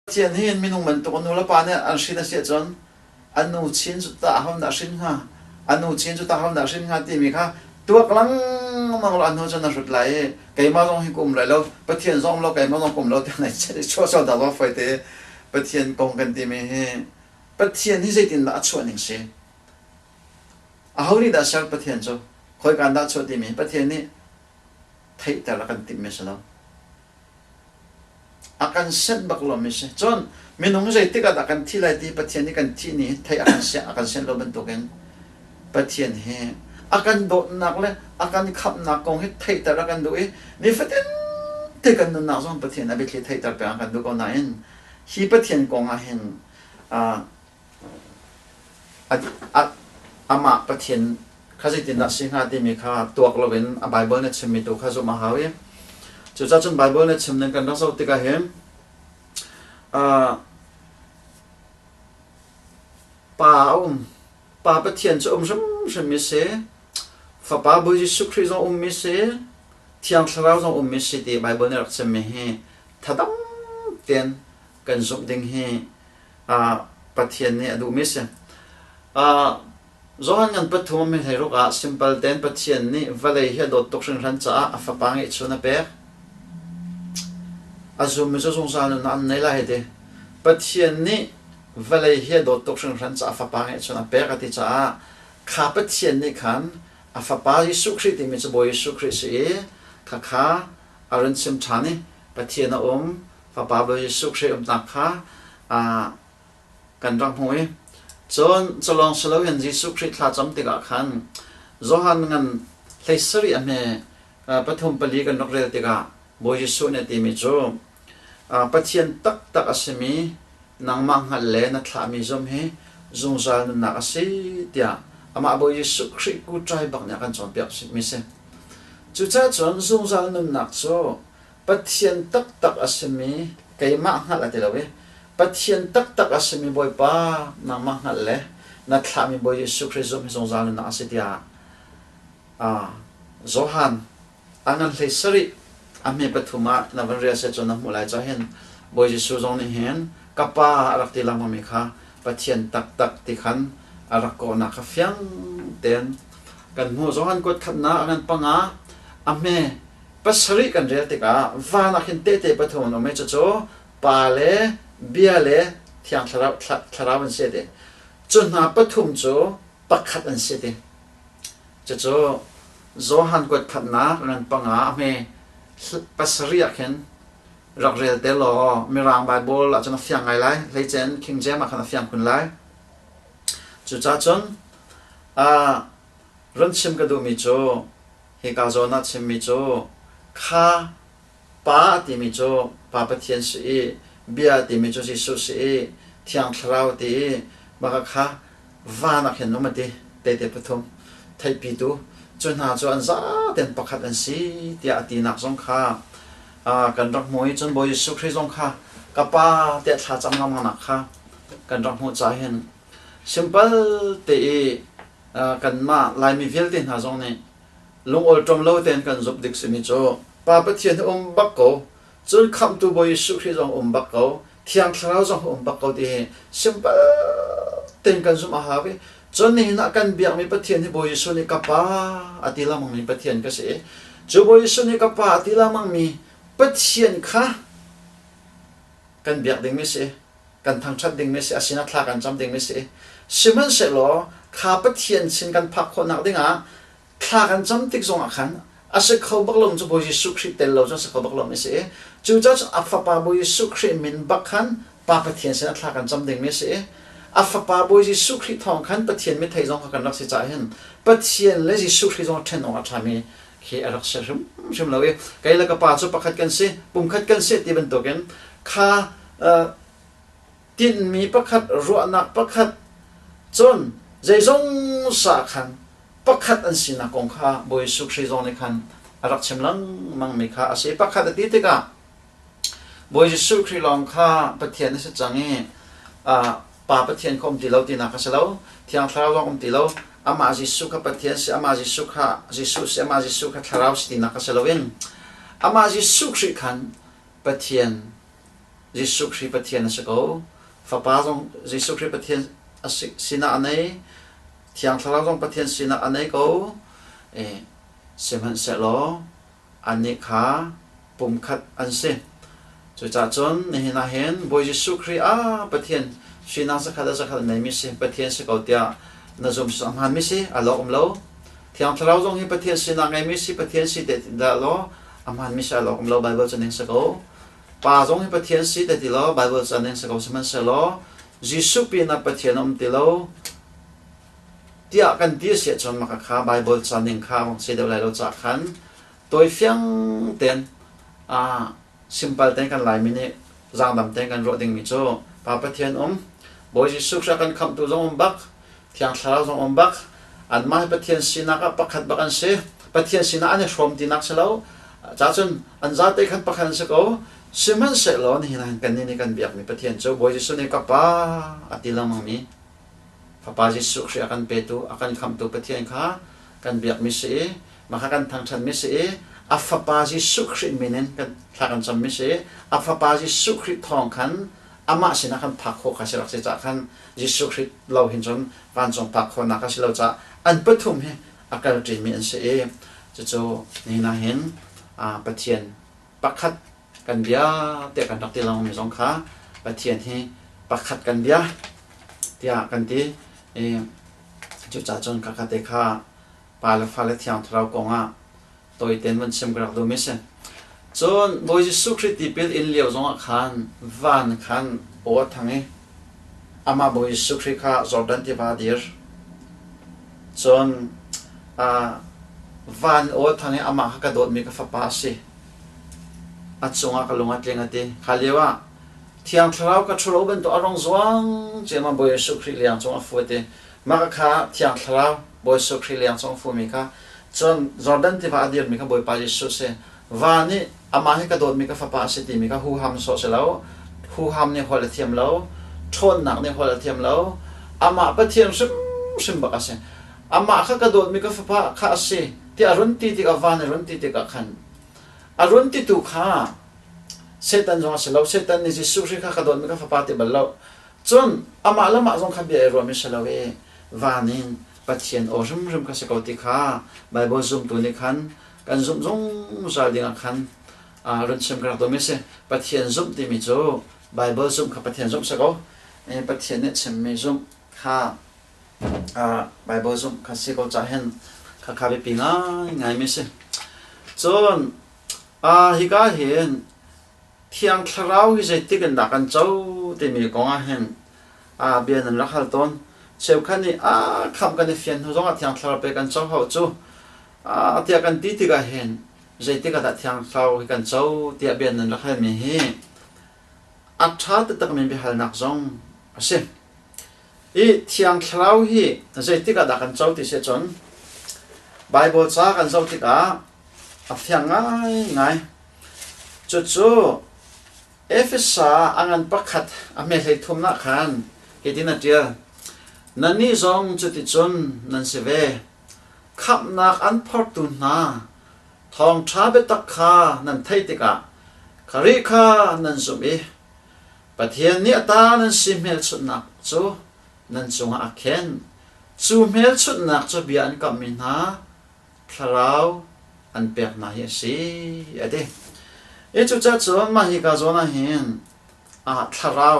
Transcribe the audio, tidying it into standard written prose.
Pathian hi minung bantuk a nu le pa nih an hrin a si ahcun a nu chin cu tah aho dah hrin hnga, a nu chin cu tah aho dah hrin hnga timi kha tuak lengmang law a hnu cun na hrut lai i keimah zong hi ka um lai lo, Pathian zong um lo, keimah zong ka um lo tiah na chuah sual dah zong fawi te. Pathian kong kan timi hi Pathian hi zeitindah a chuah ning si? Aho nih dah ser Pathian cu? Khoika dah chuah timi Pathian nih theihter a kan timhmi a si lo. A kan senh bak lomi si. Cun minung zeitik ah dah kan thi lai ti Pathian nih kan thih ni theih a kan siah a kan sianh lo bantukin Pathian hi a kan dawtnak le a kan khamhnak kong hi theihter a kan duh i nifatin te kan nunnak zong Pathian a biathli theihter peng a kan duh ko nain hi Pathian kong ah hin Amah Pathian kha zeitindah si hnga timi kha tuak loin a Baibal nih a chimmi tu kha zumh a hau i cucaah cun Baibal nih a chim ning kan rak zoh tikah hin Pa a um. Pa Pathian cu um hrimhrimmi si. Fapa Bawi Jesuh Khrih zong ummi si. Thiang Thlarau zong ummi si ti Baibal nih a rak chimmi hi thadam tein kan zumh ding hi Pathian nih a duhmi a si. Johan ngan pathum mi hleiruk ah simple tein Pathian nih vawlei hi a dawt tuk hringhran caah a fapa ngeihchun a pek. A zummi cu zungzal nunnak an nei lai hei ti. Pathian nih vawlei hi a dawt tuk hringhran caah a fapa ngeihchun a pek a ti caah kha Pathian nih khan a fapa Jesuh Khrih timi cu Bawi Jesuh Khrih si i khakha a run chim ṭhan i Pathian a um, Fapa Bawi Jesuh Khrih umnak kha kan rak hmuh i cun culawng si loin Jesuh Khrih thlacam tikah khan Johan ngan 17 a hme pathum pali kan rak rel tikah Bawi Jesuh nih a timi cu Pathian taktak a simi nangmah hngalh le na thlahmi zum hi zungzal nunnak a si tiah amah Bawi Jesuh Khrih kuṭai bak nih a kan cawnpiak mi si. Cucaah cun zungzal nunnak cu Pathian taktak a simi keimah hngalh a ti lo i Pathian taktak a simi Bawipa nangmah hngalh le na thlahmi Bawi Jesuh Khrih zumh hi zungzal nunnak a si tiah Johan a ngan 17 a hme pathum ah na van rel seh cun na hmuh lai caah hin Bawi Jesuh zong nih hin ka Pa a rak ti lengmangmi kha Pathian taktak ti khan a rak kawhnak kha fiang tein kan hmuh. Johan kuat khatnak a ngan panga a hme pasarih kan rel tikah van ah khin tehte pathum an um i cucu Pa le Bia le Thiang Thlarau, Thlarau an si ti. Cu hna pathum cu pakhat an si ti. Cucu Johan kuat khatnak ngan panga a hme pasarih ah khin rak rel te law Mirang Bible ahcun a fiang ngai lai. Hleicen King James ah khan a fiang khun lai. Cucaah cun run chim ka duhmi cu Hika zawn ah chimmi cu kha Pa timi cu Pa Pathian si i Bia timi cu Jesuh si i Thiang Thlarau ti i maka kha van ah khin um a ti tehte pathum theihpitu cu hna cu an zaten pakhat an si tiah a tinak zong kha kan rak hmu i cun Bawi Jesuh Khrih zong kha ka Pa tiah thla cam lengmangnak kha kan rak hmuh caah hin simple te i kanmah Laimi vialte hna zong nih lungawlṭawm lo tein kan zumh dik simi cu Pa Pathian hi um bak ko, cun Khamhtu Bawi Jesuh Khrih zong um bak ko, Thiang Thlarau zong um bak ko ti hi simple tein kan zumh a hau i cun nihin ah kan biakmi Pathian hi Bawi Jesuh nih ka Pa a ti lengmangmi Pathian ka si i cu Bawi Jesuh nih ka Pa a ti lengmangmi Pathian kha kan biak dingmi si. Kan thangṭhat dingmi si, a sinah thla kan cam dingmi si. Sihmanhsehlaw kha Pathian sin kan phak khawhnak dingah thla kan cam tik zongah khan a si kho bak lo cu Bawi Jesuh Khrih tel lo cu a si kho bak lomi si. Cucaah cun a Fapa Bawi Jesuh Khrih min bak khan Pa Pathian sinah thla kan cam dingmi a si. A Fapa Bawi Jesuh Khrih thawng khan Pathian mithei zong kha kan rak si caah hin Pathian le Jesuh Khrih zong ṭhen awk a ṭhami khi a rak si hrimhrim lo i kei le ka pa cu pakhat kan si, pumkhat kan si ti bantukin kha tinhmi pakhat, ruahnak pakhat, cun zeizong sa khan pakhat an sinak kong kha Bawi Jesuh Khrih zong nih khan a rak chim lengmangmi kha a si. Pakhat a ti tikah Bawi Jesuh Khrih lawng kha Pathian a si cang i Pa Pathian kha um ti lo tinak a si lo, Thiang Thlarau zong um ti lo, amah Jesuh kha Pathian si, amah Jesuh kha Jesuh si, amah Jesuh kha Thlarau si tinak a si loin amah Jesuh Khrih khan Pathian Jesuh Khrih Pathian a si ko. Fapa zong Jesuh Khrih Pathian a si, sinak a nei. Thiang Thlarau zong Pathian sinak a nei ko. Sihmanhsehlaw annih kha pumkhat an si. Cucaah cun nihin ah hin Bawi Jesuh Khrih ah Pathian sinak zakhat a zakhat a neimi si, Pathian si ko tiah na zum a hmaanmi si, a lawk um lo. Thiang Thlarau zong hi Pathian sinak ngeimi si, Pathian si te dah law a hmaanmi si a lawk um lo, Bible cu ning si ko. Pa zong hi Pathian si te ti law Bible cu ning si ko sihmanhsehlaw Jesuh pinah Pathian a um ti lo tiah kan ti a si ahcun maka kha Bible ca ning kha vong si deuh lai lo ca khan tawi fiang tein simple tein kan Laimi nih zaangdam tein kan ruah dingmi cu Pa Pathian um, Bawi Jesuh Khrih kan khamhtu zong um bak, Thiang Thlarau zong um bak, anmah hi Pathian sinak ah pakhat bak an si. Pathian sinah an i hrawm tinak si lo. Ca cun an zate khan pakhat an si ko. Sihmanhsehlaw nihin ah kannih nih kan biakmi Pathian cu Bawi Jesuh nih ka Pa a ti lengmangmi Fapa Jesuh Khrih a kan petu, a kan khamhtu Pathian kha kan biakmi si i mah kha kan thangṭhatmi si i a Fapa Jesuh Khrih min in kan thla kan cammi si i a Fapa Jesuh Khrih thawng khan amah sinah kan phak khawh kha si rak si caah khan Jesuh Khrih lo hin cun vancung phak khawhnak a si lo caah an pathum hi a kal ṭimi an si i cucu nihin ah hin Pathian pakhat kan bia tiah kan rak ti lengmangmi zong kha Pathian hi pakhat kan bia tiah kan ti i cucaah cun khakha te kha pa le fa le thiang thlarau kong ah tawitein van chim ka rak duhmi si. Cun Bawi Jesuh Khrih tipil in lio zongah khan van khan aw a thang i amah Bawi Jesuh Khrih kha Jordan tiva a dir. Cun van aw a thang i amah kha ka dawtmi ka fapa a si. A cungah ka lung a tling a ti. Kha lio ah Thiang Thlarau ka ṭhuro bantuk a rong zuang ciammam Bawi Jesuh Khrih liang cung a fu a ti. Mah kha Thiang Thlarau Bawi Jesuh Khrih liang cung a fumi kha cun Jordan tiva a dirmi kha Bawipa Jesuh si. Va nih amah hi ka dawtmi ka fapa a si timi kha huham sawh si lo. Huham nih holh a thiam lo. Ṭhawnnak nih holh a thiam lo. Amah Pathian hrimhrim bak a si. Amah kha ka dawtmi ka fapa kha a si tiah a run ti tikah van i run ti tikah khan A run titu kha Satan zong a si lo. Satan nih Jesuh Khrih kha ka dawtmi ka fapa ti bal lo. Cun amah le mah zong kha bia i ruahmi si lo i van in Pathian aw hrimhrim kha si ko ti kha Baibal zumtu nih khan kan zumh zungzal dingah khan run chim ka rak duhmi a si. Pathian zumh timi cu Baibal zumh kha Pathian zumh si ko. Pathian nih chimmi zumh kha Baibal zumh kha si ko cah hin khakha biapi ngaingaimi a si. Cun hika hin Thiang Thlarau hi zeitik in dah kan co timi kong ah hin bia nan rak hal tawn. Cheukhat nih a khamh kan i fian hnu zongah Thiang Thlarau pe kan co hau cu tiah kan ti tikah hin zeitik ah dah Thiang Thlarau hi kan co tiah bia nan rak halmi hi a ṭha taktakmi biahalnak zong a si. I Thiang Thlarau hi zeitik ah dah kan co ti si ahcun Baibal ca kan zoh tikah a fiang ngaingai. Cucu Efesa a ngan pakhat a hme hlei thumnak khan hitin a ṭial. Nannih zong cuticun nan si ve. Khamhnak an phortu hna thawngṭha biatak kha nan theih tikah Khrih kha nan zumh i Pathian nih a ta nan si hmelchunhnak cu nan cungah a khen. Cu hmelchunhnak cu bia an kamhmi hna thlarau an pek hna hi a si, a ti. I cucaah cun mah hika zawn ah hin thlarau